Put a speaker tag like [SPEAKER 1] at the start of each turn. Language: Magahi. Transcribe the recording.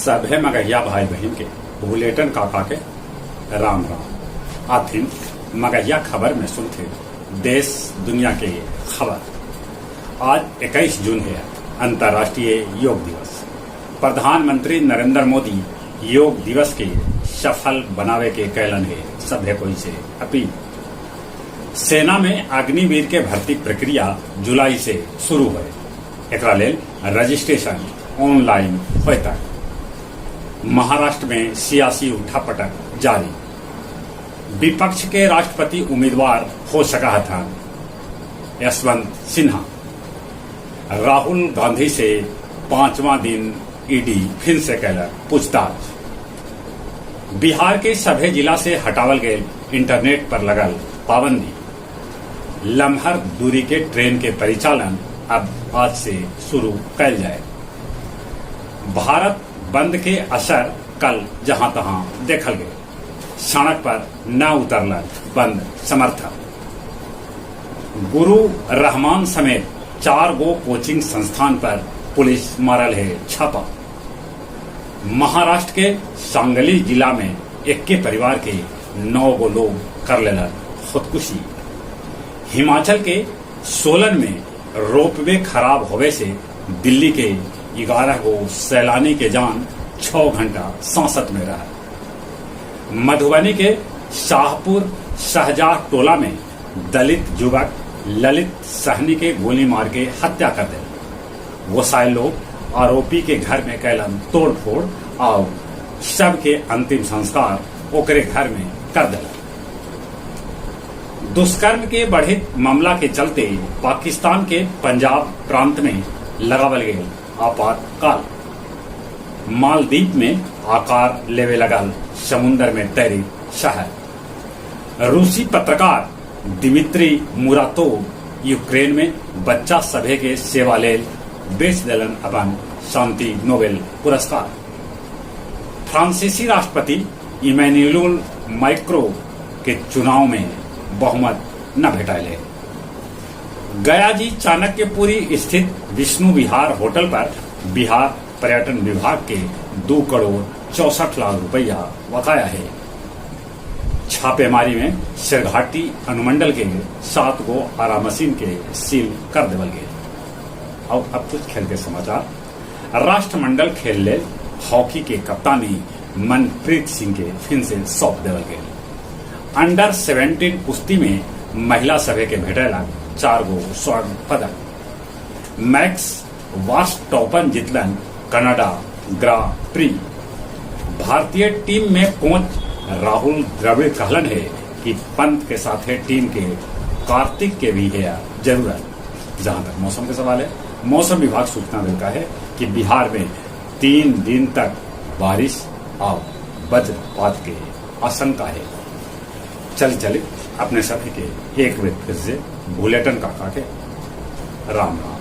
[SPEAKER 1] सभे मगहिया भाई बहिन के भुलेटन काका के राम राम। आथिन मगहिया खबर में सुनथे देश दुनिया के खबर। आज 21 जून है, अंतर्राष्ट्रीय योग दिवस। प्रधानमंत्री नरेंद्र मोदी योग दिवस के सफल बनावे के कैलन है सभे कोई से अपील। सेना में अग्निवीर के भर्ती प्रक्रिया जुलाई से शुरू होए, एकरा लेल रजिस्ट्रेशन ऑनलाइन होता। महाराष्ट्र में सियासी उठापटक जारी। विपक्ष के राष्ट्रपति उम्मीदवार हो सका था यशवंत सिन्हा। राहुल गांधी से पांचवां दिन ईडी फिर से कैलक पूछताछ। बिहार के सभे जिला से हटावल गए इंटरनेट पर लगल पाबंदी। लम्हर दूरी के ट्रेन के परिचालन अब आज से शुरू कैल जाए। भारत बंद के असर कल जहां तहां देखल गए, सड़क पर न उतरलन बंद समर्थक। गुरु रहमान समेत 4 गो कोचिंग संस्थान पर पुलिस मारल है छापा। महाराष्ट्र के सांगली जिला में इक्के परिवार के 9 गो लोग कर लेलन खुदकुशी। हिमाचल के सोलन में रोपवे खराब होवे से दिल्ली के 11 गो सैलानी के जान 6 घंटा सांसत में रहा। मधुबनी के शाहपुर शहजा टोला में दलित युवक ललित सहनी के गोली मार के हत्या कर दे। गुस्साए लोग आरोपी के घर में कैलन तोड़फोड़ और शव के अंतिम संस्कार ओकरे घर में कर दिला। दुष्कर्म के बढ़ित मामला के चलते पाकिस्तान के पंजाब प्रांत में लगावल गए आपातकाल। मालदीप में आकार लेवे लगल समुन्द्र में तैरी शहर। रूसी पत्रकार दिमित्री मुरातोव यूक्रेन में बच्चा सभे के सेवा लेल बेच देलन अपन शांति नोबेल पुरस्कार। फ्रांसीसी राष्ट्रपति इमैनुअल मैक्रो के चुनाव में बहुमत न भेटाइले। गया जी चाणक्यपुरी स्थित विष्णु विहार होटल पर बिहार पर्यटन विभाग के 2 करोड़ 64 लाख रुपया बकाया है। छापेमारी में शेरघाटी अनुमंडल के 7 गो आरा मशीन के सील कर देवल गए। और अब कुछ खेल के समाचार। राष्ट्रमंडल खेल ले हॉकी के कप्तानी मनप्रीत सिंह के फिर से सौंप देवल गए। अंडर 17 कुश्ती में महिला सभे के भेटेला 4 गो स्वर्ण पदक। मैक्स वर्स्टैपन जीतलन कनाडा ग्रां प्री। भारतीय टीम में कोच राहुल द्रविड़ कहलन है कि पंत के साथ है टीम के कार्तिक के भी है जरूरत। जहां तक मौसम के सवाल है, मौसम विभाग सूचना देता है कि बिहार में 3 दिन तक बारिश और वज्रपात के आशंका है। चल चले अपने सभी के एक बार फिर से बुलेटिन काका के राम राम।